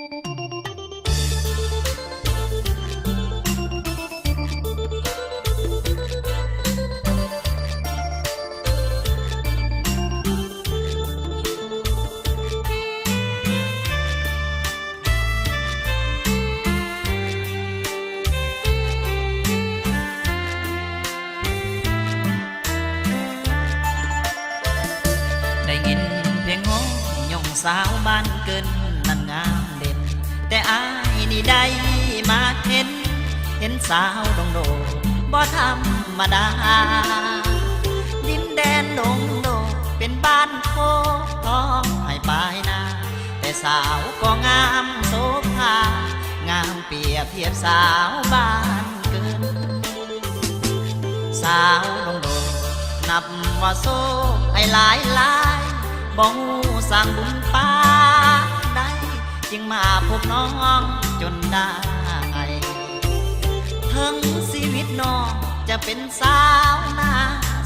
ໄດ້ຍິນພຽງຮ້ອງ ຍ້ອງສາວບ້ານເກີນນັ້ນງາມເດັ່ນ, ແຕ່ອ້າຍນີ້ໄດ້ມາເຫັນ ເຫັນສາວດົງໂດດບໍ່ທຳມະດາ. ດິນແດນດົງໂດດເປັນບ້ານໂຄກທອງໃຫ້ປາຍນາ, ແຕ່ສາວກໍງາມໂສພາ ງາມປຽບທຽບສາວບ້ານເກີນ. ສາວດົງໂດດນັບວ່າໂຊກອ້າຍຫຼາຍໆ, ບໍ່ຮູ້ສ້າງບຸນປານໃດ ຈຶ່ງມາພົບນ້ອງຈົນໄດ້. ເຖິງຊີວິດນ້ອງຈະເປັນສາວນາ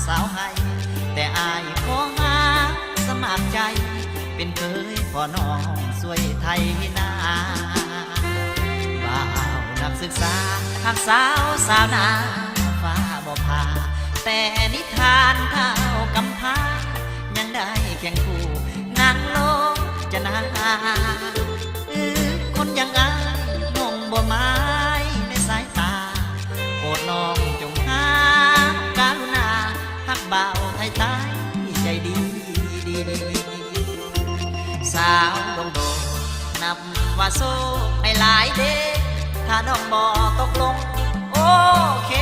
ສາວໄຮ່, ແຕ່ອ້າຍຂໍຫາສະໝັກໃຈ ເປັນເຂີຍພໍ່ນ້ອງຊ່ວຍໄຖນາ. ບ່າວນັກສຶກສາຮັກສາວສາວນາຟ້າບໍ່ຜ່າ, ແຕ່ນິທານທ້າວກຳພ້າ ຍັງໄດ້ຄຽງຄູ່ນາງໂລຈະນາ. ອື ຄົນຢ່າງອ້າຍນ້ອງບໍ່ໝາຍໃນສາຍຕາ, ໂປດນ້ອງຈົ່ງຫາກະລຸນາ ຮັກບ່າວໄທໃຕ້ໃຈດີ. ສາວດົງໂດດນັບວ່າໂຊກອ້າຍຫຼາຍເດ, ຖ້ານ້ອງບໍ່ຕົກລົງໂອເຄ,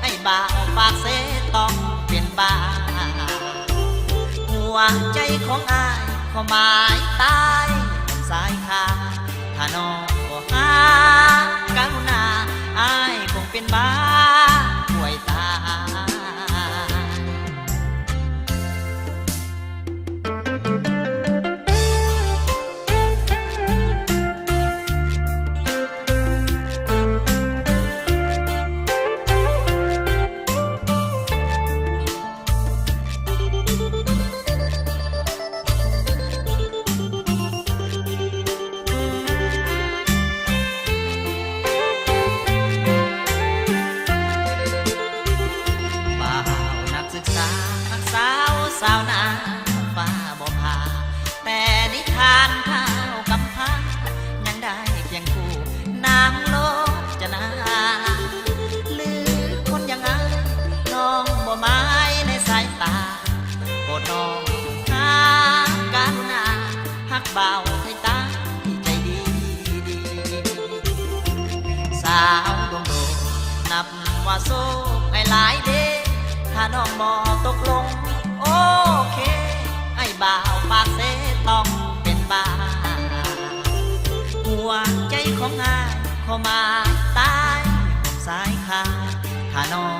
ອ້າຍບ່າວປາກເຊຕ້ອງເປັນບ້າ. ຫົວໃຈຂອງອ້າຍ ຄວາມໝາຍຕາຍສາຍຄາ, ຖ້ານ້ອງບໍ່ຫາກະລຸນາ, ອ້າຍຄົງເປັນບ້າປ່ວຍຕາຍ. ບ່າວນັກສຶກສາຮັກສາວສາວນາຟ້າບໍ່ຜ່າ, ແຕ່ນິທານທ້າວກຳພ້າ ຍັງໄດ້ຄຽງຄູ່ນາງໂລຈະນາ. ຫຼືຄົນຢ່າງອ້າຍ ນ້ອງບໍ່ໝາຍໃນສາຍຕາ, ໂປດນ້ອງຫາກະລຸນາ ຮັກບ່າວໄທໃຕ້ໃຈດີ. ສາວດົງໂດດນັບວ່າໂຊກອ້າຍຫຼາຍເດ, ຖ້ານ້ອງບໍ່ຕົກລົງໂອເຄ, ອ້າຍບ່າວປາກເຊຕ້ອງເປັນບ້າ. ຫົວໃຈຂອງອ້າຍ ຂໍໝາຍຕາຍສາຍຄາ, ຖ້ານ້ອງ